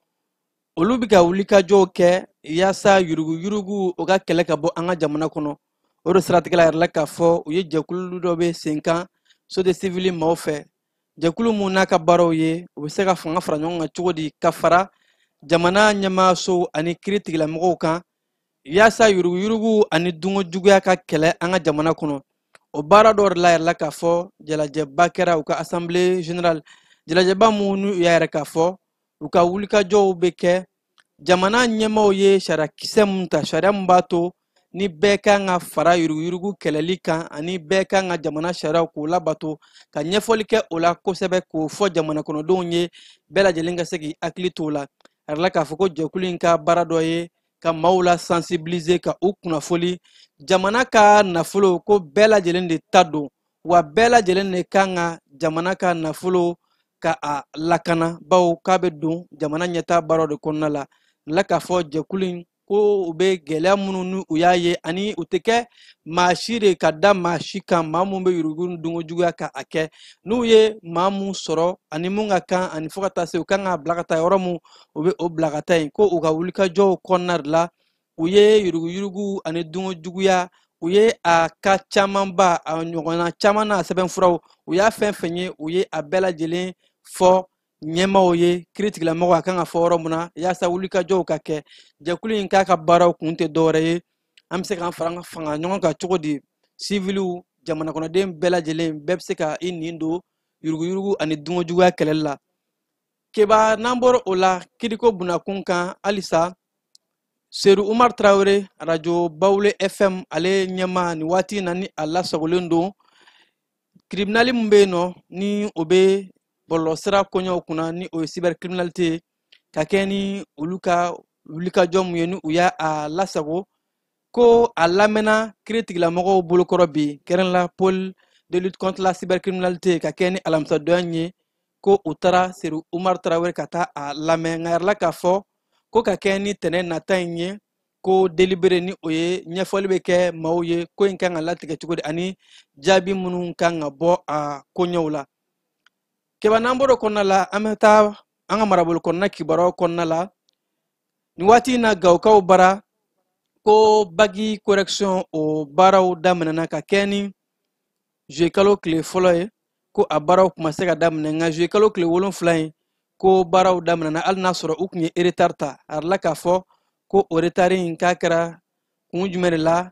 olu bɛ ka wulikajɔw kɛ yaasa yuruguyurugu o ka kɛlɛ ka bɔ an ka jamana kɔnɔ. O de siratigɛ la, yɛrɛ la k'a fɔ u ye jɛkulu dɔ bɛ sen kan société civile maaw fɛ, jɛkulu mun n'a ka baaraw ye u bɛ se ka fanga fara ɲɔgɔn kan cogo di ka fara jamana ɲɛmaasow ani kiiri tigilamɔgɔw kan, yaasa yuruguyurugu ani dungo juguya ka kɛlɛ an ka jamana kɔnɔ. O baara dɔw de la, yɛrɛ la k'a fɔ jalajɛba kɛra u ka assemblée générale, jalajɛba mun n'u y'a yɛrɛ k'a fɔ u ka wulikajɔw bɛ kɛ. Jamana ɲɛmaaw ye sariyakisɛ mun ta, sariya mun b'a to ni bɛɛ kan ka fara yuruguyurugu kɛlɛli kan, ani bɛɛ kan ka jamana sariyaw k'o labato, ka ɲɛfɔli kɛ o la kosɛbɛ, k'o fɔ jamana kɔnɔdenw ye, bɛɛ lajɛlen ka se k'i hakili t'o la. A yɛrɛ la k'a fɔ ko jɛkulu in ka baara dɔ ye ka maaw la sensibiliser, ka u kunnafoli jamana ka nafolo ko bɛɛ lajɛlen de ta don, wa bɛɛ lajɛlen de kan ka jamana ka nafolo ka a lakana, bawo k'a bɛ don jamana ɲɛtaa baaraw de kɔnɔna la. La k'a fɔ jɛkulu in ko u bɛ gɛlɛya minnu ni u y'a ye, ani u tɛ kɛ maa si de ka da maa si kan, maa mun bɛ yurugu dungo juguya ka a kɛ, n'u ye maa mun sɔrɔ ani mun ka kan, ani fo ka taa se u kan k'a bila ka taa yɔrɔ mun, u bɛ o bila ka taa yen. Ko u ka wulikajɔw kɔnɔna de la, u ye yuruguyurugu ani dungo juguya, u ye a ka camanba, a ɲɔgɔnna caman n'a sɛbɛnfuraw, u y'a fɛn fɛn ye, u ye a bɛɛ lajɛlen fɔ ɲɛmaaw ye, kiiritigɛlamɔgɔw, a kan ka fɔ yɔrɔ mun na, yaasa wulikajɔw ka kɛ. Jɛkulu in k'a ka baaraw kun tɛ dɔwɛrɛ ye, an bɛ se k'an fara an ka fanga ɲɔgɔn kan cogo di, siviliw, jamana kɔnɔden bɛɛ lajɛlen, bɛɛ bɛ se ka i nin don yuruguyurugu ani dungojuguya kɛlɛli la. Keba, n'an bɔra o la, kiriko bunakun kan halisa, Sedu Umar Tarawele, Radio Bawule FM, ale ɲɛmaa, nin waati in na ni a lasagolen don tribunal min bɛ yen nɔ, ni o bɛ bɔlɔlɔsira koɲɛw kunna, ni o ye cybercriminalité, ka kɛ ni olu ka wulikajɔ mun ye, ni u y'a a lasago, ko a lamɛnna kiiri tigilamɔgɔw bolokɔrɔ bi, kɛrɛn la pôle de lutte contre la cybercriminalité, ka kɛ ni alamisadonya in ye, ko u taara Sedu Umar Tarawele ka taa a lamɛn. Nka yɛrɛ la k'a fɔ ko ka kɛ ni tɛnɛ nata in ye, ko délibéré, ni o ye ɲɛfɔli bɛ kɛ maaw ye, ko in kan ka latigɛ cogo di, ani jaabi minnu kan ka bɔ a koɲɛw la. Keba, n'an bɔra o kɔnɔna la, an bɛ taa an ka marabolo kɔnɔna kibaruyaw kɔnɔna la. Nin waati in na, Gawokaw bara, ko bac correction o baaraw daminɛna ka kɛ ni juillet kalo tile fɔlɔ ye. Ko a baaraw tun ma se ka daminɛ, nka juillet kalo tile 7 in, ko baaraw daminɛna, hali n'a sɔrɔ u tun ye retard ta. A yɛrɛ la k'a fɔ ko o retard in k'a kɛra kun jumɛn de la,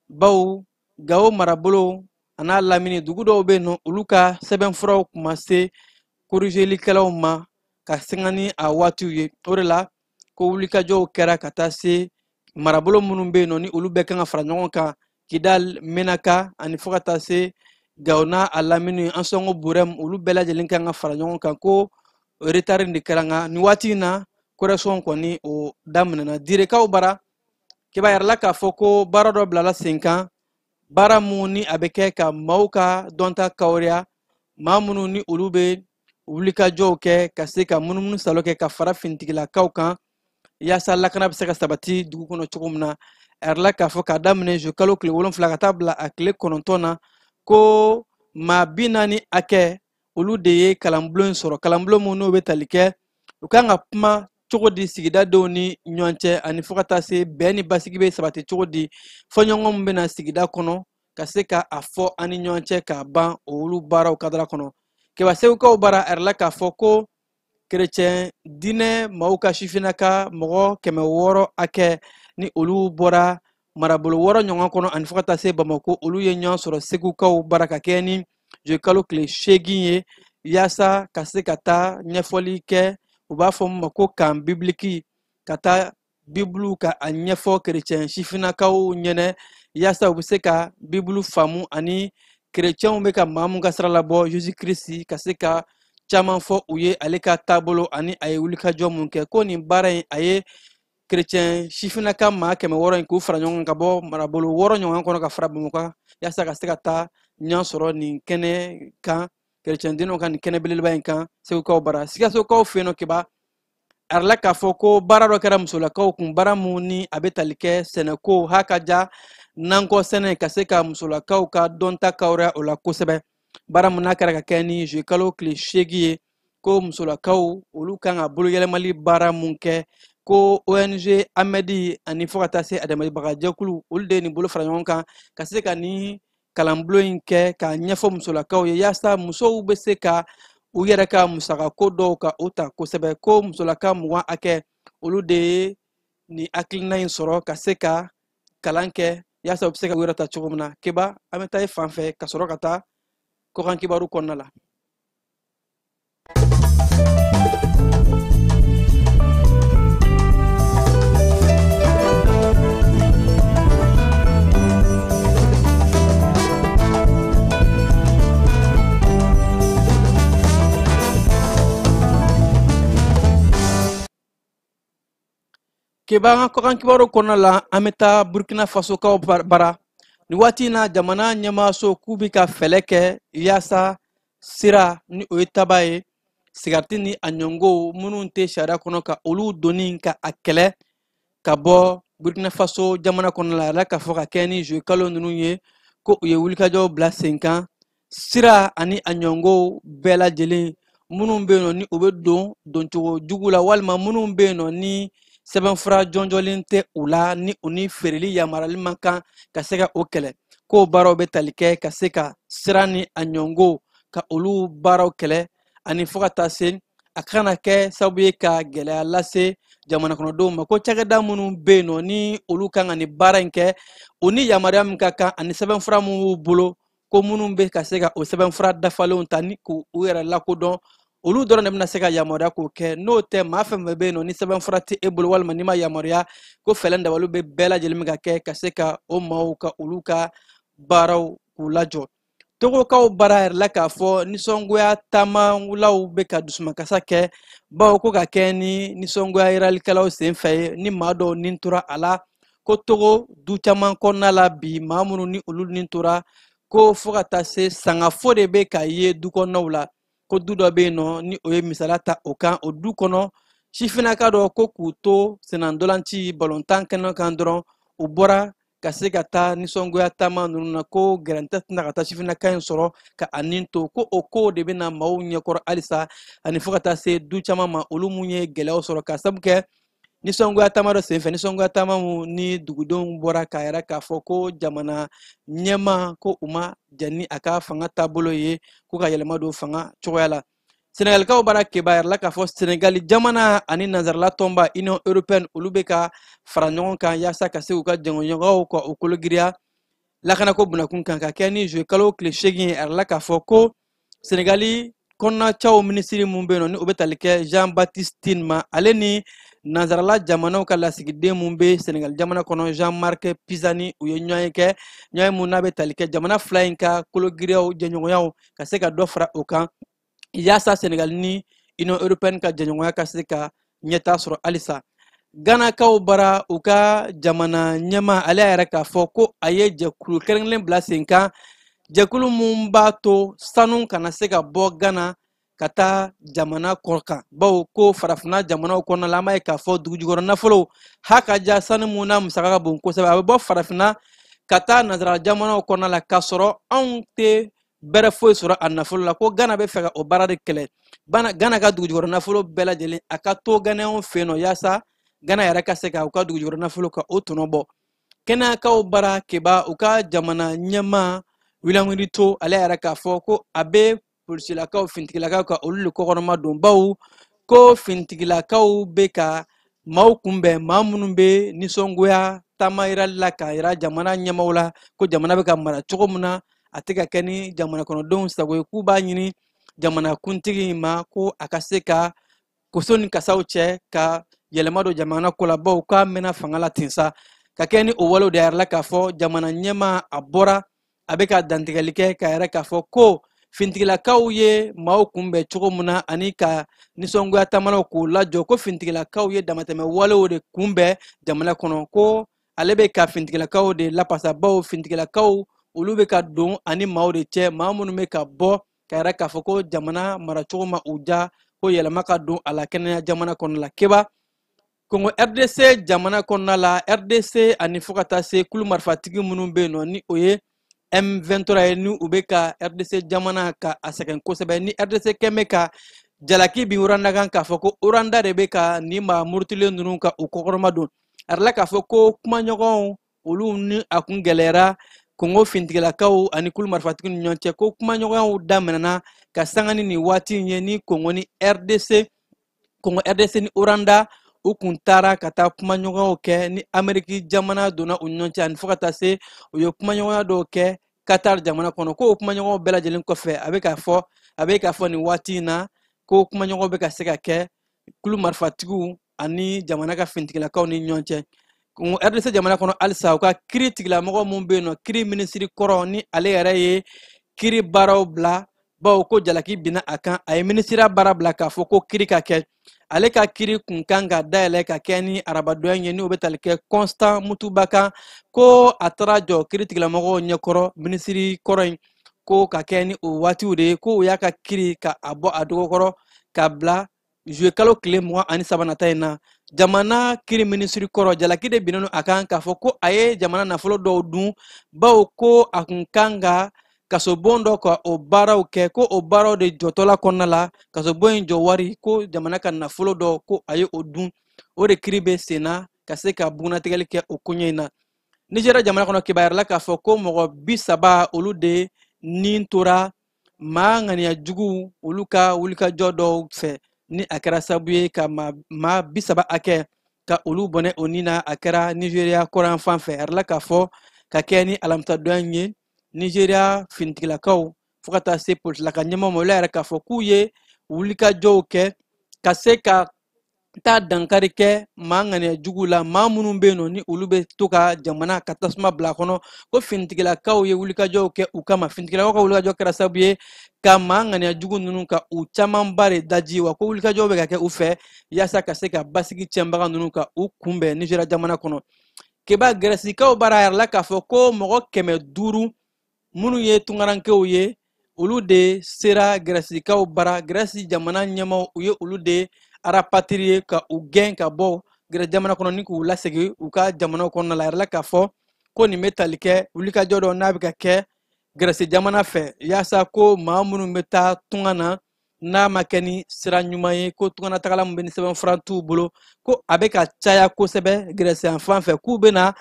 bawo Gawo marabolo a n'a lamini dugu dɔw bɛ yen nɔ, olu ka sɛbɛnfuraw tun ma se korizelikɛlaw ma ka sanga ni a waatiw ye. O de la ko wulikajɔw kɛra ka taa se marabolo minnu bɛ yen nɔ, ni olu bɛɛ kan ka fara ɲɔgɔn kan, Kidal, Menaka, ani fo ka taa se Gawo n'a a lamini, Ansɔngo, Burɛm, olu bɛɛ lajɛlen kan ka fara ɲɔgɔn kan. Ko retard de kɛra, nka nin waati in na, correction kɔni o daminɛna. Direkaw bara, keba yɛrɛ la k'a fɔ ko baara dɔ bilala sen kan, baara mun ni a bɛ kɛ ka maaw ka dɔnta kawariya, maa minnu ni olu bɛ wulikajɔw kɛ ka se ka munumunu salo kɛ ka fara finitigilakaw kan, yaasa lakana bɛ se ka sabati dugu kɔnɔ cogo min na. A yɛrɛ la k'a fɔ k'a daminɛ juillet kalo tile 7 ka taa bila a tile 9 na, ko maa 40 hakɛ, olu de ye kalanbulon in sɔrɔ, kalanbulon mun n'o bɛ tali kɛ u kan ka kuma cogo di sigidadenw ni ɲɔgɔn cɛ, ani fo ka taa se bɛn ni basigi bɛ sabati cogo di, fɔɲɔgɔn min bɛna sigida kɔnɔ ka se ka a fɔ an ni ɲɔgɔn cɛ k'a ban, olu baaraw kadara kɔnɔ. Keba, Segukaw bara, a yɛrɛ la k'a fɔ ko kerecɛn diinɛ maaw ka sifinnaka mɔgɔ 600 hakɛ, ni olu bɔra marabolo 6 ɲɔgɔn kɔnɔ ani fo ka taa se Bamakɔ, olu ye ɲɔgɔn sɔrɔ Segukaw bara ka kɛ ni juillet tile 8 ye, yaasa ka se ka taa ɲɛfɔli kɛ. U b'a fɔ min ma ko camp biblique, ka taa Bibulu ka a ɲɛfɔ kerecɛn sifinnakaw ɲɛnɛ, yaasa u bɛ se ka Bibulu faamu ani kerecɛnw bɛ ka maa mun ka sira labɔ Jésus Christ, ka se ka caman fɔ u ye ale ka taabolo ani a ye wulikajɔ mun kɛ. Ko nin baara in, a ye kerecɛn sifinnaka maa 600 in k'u fara ɲɔgɔn kan ka bɔ marabolo 6 ɲɔgɔn kɔnɔ ka fara Bamakɔ kan, yaasa ka se ka taa ɲɔgɔn sɔrɔ nin kɛnɛ kan, kerecɛn denw ka nin kɛnɛ belebeleba in kan Segukaw bara. Sikasokaw fɛ yen nɔ, Keba, a yirala k'a fɔ ko baara dɔ kɛra musolakaw kun, baara mun ni a bɛ tali kɛ sɛnɛko ha ka ja nankɔ sɛnɛ, ka se ka musolakaw ka dɔnta kawuruya o la kosɛbɛ. Baara mun n'a kɛra ka kɛ ni juillet kalo tile 8 ye, ko musolakaw olu kan ka boloyɛlɛmali baara mun kɛ, ko ONG Amedi ani fo ka taa se adamadenbagajɛkulu, olu de ye nin bolo fara ɲɔgɔn kan ka se ka nin kalanbulon in kɛ k'a ɲɛfɔ musolakaw ye, yaasa musow bɛ se ka u yɛrɛ ka musakako dɔw ka o ta kosɛbɛ. Ko musolaka 20 hakɛ, olu de ye nin hakilina in sɔrɔ ka se ka kalan kɛ yaasa u bɛ se ka u yɛrɛ ta cogo min na. Keba, an bɛ taa e fan fɛ ka sɔrɔ ka taa kɔkan kibaru kɔnɔna la. Keba, an ka kɔkan kibaru kɔnɔna la, an bɛ taa Burkina Fasokaw bara. Nin waati in na, jamana ɲɛmaaso k'u bɛ ka fɛɛrɛ kɛ yaasa sira ni o ye taba ye, sigariti ni a ɲɔngow minnu tɛ sariya kɔnɔ, ka olu donni ka a kɛlɛ ka bɔ Burkina Faso jamana kɔnɔ la. Ala k'a fɔ ka kɛ ni juillet kalo ninnu ye, ko u ye wulikajɔw bila sen kan, sira ani a ɲɔngow bɛɛ lajɛlen minnu bɛ yen nɔ ni u bɛ don doncogo jugu la, walima minnu bɛ yen nɔ ni sɛbɛnfura jɔnjɔnlen tɛ u la, ni u ni feereli yamaruyali man kan, ka se ka o kɛlɛ. K'o baaraw bɛ tali kɛ ka se ka sira ni a ɲɔngo ka olu baaraw kɛlɛ, ani fo ka taa se a kana kɛ sababu ye ka gɛlɛya lase jamana kɔnɔdenw ma. Ko cakɛda minnu bɛ yen nɔ ni olu kan ka nin baara in kɛ, u ni yamaruya min ka kan ani sɛbɛnfura min b'u bolo, ko minnu bɛ ka se ka o sɛbɛnfura dafalenw ta ni k'u yɛrɛ lakodɔn, olu dɔrɔn de bɛna se ka yamaruya k'o kɛ. N'o tɛ, maa fɛn fɛn bɛ yen nɔ ni sɛbɛnfura tɛ e bolo walima n'i ma yamaruya, ko fɛɛrɛ dabaliw bɛ bɛɛ lajɛlen min ka kɛ ka se ka o maaw ka olu ka baaraw k'u lajɔ. Togokaw bara yɛrɛ la k'a fɔ nisɔngoya taamalaw bɛ ka dusumakasa kɛ, bawo ko ka kɛ ni nisɔngoya yiralikɛlaw senfɛ ye, ni maa dɔw nin tora a la. Ko Togo du caman kɔnɔna la bi, maa minnu ni olu nin tora, ko fo ka taa se sangafo de bɛ ka ye du kɔnɔnaw la. Ko du dɔ bɛ yen nɔ ni o ye misaliya ta o kan, o du kɔnɔ sifinnaka dɔ ko k'u to sennantolanci balontan kɛnɛ kan dɔrɔn, u bɔra ka se ka taa nisɔngoya taama ninnu na, ko gɛrɛntɛ tɛna ka taa sifinnaka in sɔrɔ ka a nin to. Ko o ko de bɛna maaw ɲɛkɔrɔ halisa, ani fo ka taa se du caman ma, olu mun ye gɛlɛyaw sɔrɔ ka sabu kɛ nisɔngoya taama dɔ senfɛ, nisɔngoya taama mun ni dugudenw bɔra k'a yira k'a fɔ ko jamana ɲɛmaa ko u ma jɛn ni a ka fanga taabolo ye, ko ka yɛlɛma don fanga cogoya la. Senegalikaw bara, Keba, yɛrɛ la k'a fɔ Senegali jamana ani nanzarala tɔnba Union européenne, olu bɛ ka fara ɲɔgɔn kan yaasa ka se k'u ka jɛɲɔgɔnw ka o kologiriya lakanako bunakun kan, ka kɛ ni juillet kalo tile 8 ye. A yɛrɛ la k'a fɔ ko Senegali kɔnɔnacaw minisiri mun bɛ yen nɔ ni o bɛ tali kɛ Jean Baptiste Tine ma, ale ni nanzarala jamanaw ka lasigiden mun bɛ Senegali jamana kɔnɔ Jean-Marc Pisani, u ye ɲɔgɔn ye kɛ, ɲɔgɔn ye mun n'a bɛ tali kɛ jamana fila in ka kologiriyaw jɛɲɔgɔnyaw ka se ka dɔ fara o kan, yaasa Senegali ni Union européenne ka jɛɲɔgɔnya ka se ka ɲɛtaa sɔrɔ halisa. Ganakaw bara, u ka jamana ɲɛmaa ale y'a yɛrɛ k'a fɔ ko a ye jɛkulu kɛrɛnkɛrɛnnen bila sen kan, jɛkulu mun b'a to sanu kana se ka bɔ Gana ka taa jamana kɔ kan, bawo ko farafinna jamanaw kɔnɔna la, an b'a ye k'a fɔ dugujukɔrɔ nafolo ha ka ja, sanu mun n'a musaka ka bon kosɛbɛ, a bɛ bɔ farafinna ka taa nanzara jamanaw kɔnɔna la, k'a sɔrɔ anw tɛ bɛrɛ foyi sɔrɔ a nafolo la. Ko Gana bɛ fɛ ka o baara de kɛlɛ. Gana ka dugujukɔrɔ nafolo bɛɛ lajɛlen a ka to Ganayɛnw fɛ yen nɔ, yaasa Gana yɛrɛ ka se ka u ka dugujukɔrɔ nafolo ka o tɔnɔ bɔ. Kɛnɛyakaw bara, Keba, u ka jamana ɲɛmaa William Ruto, ale yɛrɛ k'a fɔ ko a bɛ polisilakaw, finitigilakaw ka olu de kɔkɔrɔma don, bawo ko finitigilakaw bɛ ka maaw kunbɛn, maa minnu bɛ nisɔngoya taama yirali la k'a yira jamana ɲɛmaaw la ko jamana bɛ ka mara cogo min na, a tɛ ka kɛ ni jamana kɔnɔdenw sago ye. K'u b'a ɲini jamana kuntigi in ma ko a ka se ka koso ni kasaw cɛ ka yɛlɛma don jamana ko la, bawo k'a mɛnna fanga la ten sa. Ka kɛ ni o walew de yɛrɛ la k'a fɔ jamana ɲɛmaa a bɔra a bɛ ka dantigɛli kɛ k'a yɛrɛ k'a fɔ ko fintigilakaw ye maaw kunbɛn cogo min na ani ka nisɔngoya taamalaw k'u lajɔ, ko fintigilakaw ye damatɛmɛ walew de kunbɛn jamana kɔnɔ, ko ale bɛ ka fintigilakaw de lapasa, bawo fintigilakaw olu bɛ ka don ani maaw de cɛ, maa minnu bɛ ka bɔ ka yɛrɛ k'a fɔ ko jamana maracogo ma u ja, ko yɛlɛma ka don a la kɛnɛya jamana kɔnɔ la. Keba, Kongo RDC jamana kɔnɔna la, RDC ani fo ka taa se kulu marifatigi minnu bɛ yen nɔ ni o ye M23 ye, ni u bɛ ka RDC jamana ka a sɛgɛn kosɛbɛ, ni RDC kɛn bɛ ka jalaki bin Rwanda kan k'a fɔ ko Rwanda de bɛ ka nin maa murutilen ninnu ka u kɔkɔrɔma don. A yirala k'a fɔ ko kumaɲɔgɔnw olu ni a kun gɛlɛyara Kongo fintigilakaw ani kulu marifatigi ni ɲɔgɔn cɛ, ko kumaɲɔgɔnyaw daminɛna ka sanga ni nin waati in ye, ni Kongo ni RDC, Kongo RDC ni Rwanda u kun taara ka taa kumaɲɔgɔnyaw kɛ, ni Ameriki jamana donna u ni ɲɔgɔn cɛ, ani fo ka taa se u ye kumaɲɔgɔnya dɔw kɛ Qatar jamana kɔnɔ. Ko o kumaɲɔgɔnw bɛɛ lajɛlen kɔfɛ, a bɛ k'a fɔ nin waati in na ko kumaɲɔgɔnw bɛ ka se ka kɛ kulu marifatigiw ani jamana ka fintigilakaw ni ɲɔgɔn cɛ. RDC jamana kɔnɔ halisa, u ka kiiri tigilamɔgɔ mun bɛ yen nɔ, kiiri minisiri kɔrɔ, ni ale yɛrɛ ye kiiri baaraw bila, bawo ko jalaki binna a kan, a ye minisiriya baara bila k'a fɔ ko kiiri ka kɛ. Ale ka kiiri kun kan ka dayɛlɛ ka kɛ ni arabadonya ye, ni o bɛ tali kɛ Constant Mutuba kan, ko a taara jɔ kiiri tigilamɔgɔw ɲɛkɔrɔ minisiri kɔrɔ in, ko ka kɛ ni o waatiw de ye, ko u y'a ka kiiri ka a bɔ a dɔgɔkɔrɔ ka bila juillet kalo tile 23 nata in na. Jamana kiiri minisiri kɔrɔ, jalaki de binnen don a kan k'a fɔ ko a ye jamana nafolo dɔw dun, bawo ko a kun kan ka kasobon dɔ ka o baaraw kɛ, ko o baaraw de jɔtɔla kɔnɔna la, kasobon in jɔ wari, ko jamana ka nafolo dɔ ko a ye o dun. O de kiiri bɛ sen na ka se ka bugunnatigɛli kɛ o koɲɛ in na. Nigéria jamana kɔnɔ, kibaruyala k'a fɔ ko mɔgɔ 30 olu de ni tora maa ŋaniya jugu olu ka wulikajɔ dɔw fɛ, ni a kɛra sababu ye ka maa 30 hakɛ ka olu bɔnɛ o ni na. A kɛra Nigéria kɔrɔn fan fɛ. A yirala k'a fɔ ka kɛ ni alamisadonya in ye, Nigéria finitigilakaw fo ka taa se polisilaka ɲɛmaaw ma, olu yɛrɛ k'a fɔ k'u ye wulikajɔw kɛ ka se ka taa dankari kɛ maa ŋaniya jugu la, maa minnu bɛ yen nɔ ni olu bɛ to ka jamana ka tasuma bila a kɔnɔ, ko finitigilakaw ye wulikajɔw kɛ u kama. Finitigilakaw ka wulikajɔ kɛra sababu ye ka maa ŋaniya jugu ninnu ka u camanba de daji, wa ko wulikajɔw bɛ ka kɛ u fɛ yaasa ka se ka basigi tiɲɛbaga ninnu ka u kunbɛn Nigéria jamana kɔnɔ. Keba, Gɛrɛsikaw bara a yirala k'a fɔ ko mɔgɔ 500 minnu ye tunkarankew ye, olu de sera Gɛrɛsikaw bara. Gɛrɛsi jamana ɲɛmaaw u ye olu de rapatrier ka u gɛn ka bɔ Gɛrɛsi jamana kɔnɔ ni k'u lasegin u ka jamanaw kɔnɔna la. A yirala k'a fɔ ko nin bɛ tali kɛ wulikajɔ dɔ n'a bɛ ka kɛ Gɛrɛsi jamana fɛ, yaasa ko maa minnu bɛ taa tunga na n'a ma kɛ ni sira ɲuman ye, ko tunganatagala min bɛ ni sɛbɛnfura t'u bolo, ko a bɛ ka caya kosɛbɛ Gɛrɛsi yan fan fɛ, k'u bɛ na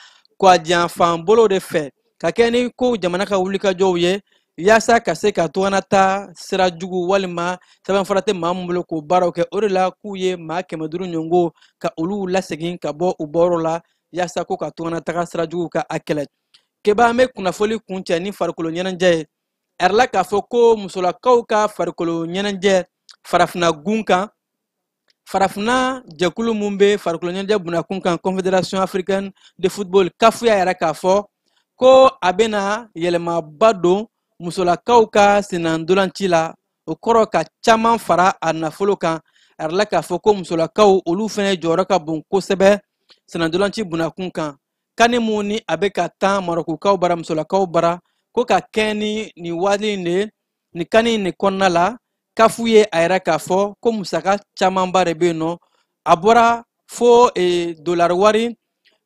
kɔdiyanfan bolo de fɛ ka kɛ ni ko jamana ka wulikajɔw ye yaasa ka se ka tunganata sira jugu walima sɛbɛnfura tɛ maa min bolo k'o baaraw kɛ. O de la k'u ye maa 500 ɲɔgɔn ka olu lasegin ka bɔ u bɔyɔrɔ la yaasa ko ka tunganataga sira jugu ka a kɛlɛ. Keba, an bɛ kunnafoli kuncɛ ni farikolo ɲɛnajɛ ye. A yirala k'a fɔ ko musolakaw ka farikolo ɲɛnajɛ farafinna gun kan, farafinna jɛkulu mun bɛ farikolo ɲɛnajɛ bunakun kan, Confédération africaine de football, CAF y'a yira k'a fɔ ko a bɛna yɛlɛmaba don musolakaw ka sennantolanci la, o kɔrɔ ka caman fara a nafolo kan. A yirala k'a fɔ ko musolakaw olu fɛnɛ jɔyɔrɔ ka bon kosɛbɛ sennantolanci bunakun kan. Kani mun ni a bɛ ka tan Marɔkukaw bara, musolakaw bara, ko ka kɛ ni nin waati in de, nin kani in de kɔnɔna la, CAF ye a yira k'a fɔ ko musaka camanba de bɛ yen nɔ. A bɔra fo dolari wari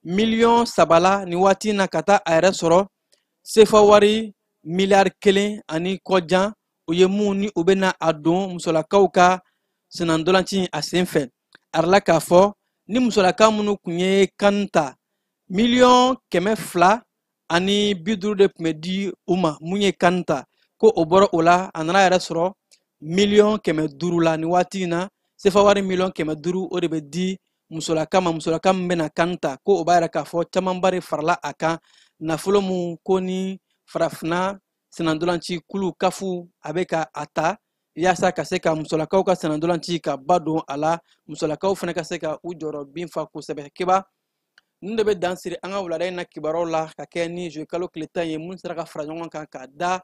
miliyɔn 3 la nin waati in na ka taa a yɛrɛ sɔrɔ sefa wari miliyari 1 ani kɔjan, o ye mun ni u bɛna a don musolakaw ka sennantolanci a sen fɛ. A yirala k'a fɔ ni musolaka minnu kun ye kan ta, miliyɔn 250 de tun bɛ di u ma mun ye kan ta, ko o bɔra o la a nana yɛrɛ sɔrɔ miliyɔn 500 la nin waati in na. Sefa wari miliyɔn 500 o de bɛ di Musolaka ma, musolaka min bɛna CAN ta, ko o b'a yira k'a fɔ camanba de farala a kan. Nafolo mun ko ni Farafinna sennantolanci kulu CAF a bɛ ka a ta yaasa ka se ka musolakaw ka sennantolanci ka ba don a la, musolakaw fana ka se ka u jɔyɔrɔ bin fa kosɛbɛ. Keba, ninnu de bɛ dan siri an ka wulada in na kibaruyaw la ka kɛ ni juillet kalo tile 10 ye, mun sera ka fara ɲɔgɔn kan ka da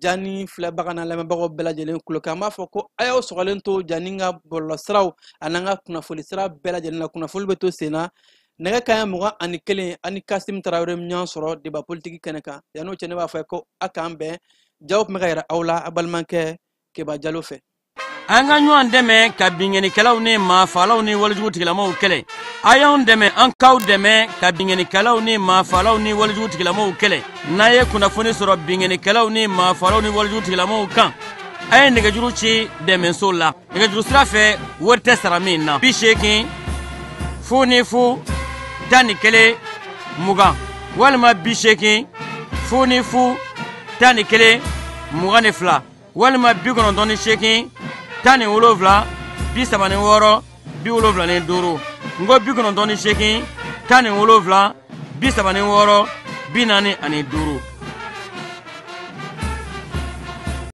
Jani filɛbaga n'a lamɛnbagaw bɛɛ lajɛlen kulo kan. An b'a fɔ ko a y'aw sɔgɔlen to Jani ka bɔlɔlɔsiraw an'an ka kunnafoni sira bɛɛ lajɛlen na. Kunnafoni bɛ to sen na. Nɛgɛ kanɲɛ 21, ani Kasim Tarawele ɲɔgɔn sɔrɔ débat politique kɛnɛ kan. Yan'o cɛ, ne b'a fɔ ko a k'an bɛn. Jaw tun bɛ ka yira aw la a balimakɛ Keba Jalo fɛ. An ka ɲɔgɔn dɛmɛ ka binkannikɛlaw ni maafalaw ni walejugu tigilamaw kɛlɛ. A y'anw dɛmɛ, an k'aw dɛmɛ ka binkannikɛlaw ni maafalaw ni walejugu tigilamaw kɛlɛ. N'a ye kunnafoni sɔrɔ binkannikɛlaw ni maafalaw ni walejugu tigilamaw kan, a ye nɛgɛjuru ci dɛmɛso la. Nɛgɛjuru sira fɛ, wari tɛ sara min na. 80 00 11 20 walima 80 00 11 22 walima 98 17 36 75. N ko 98 17 36 45.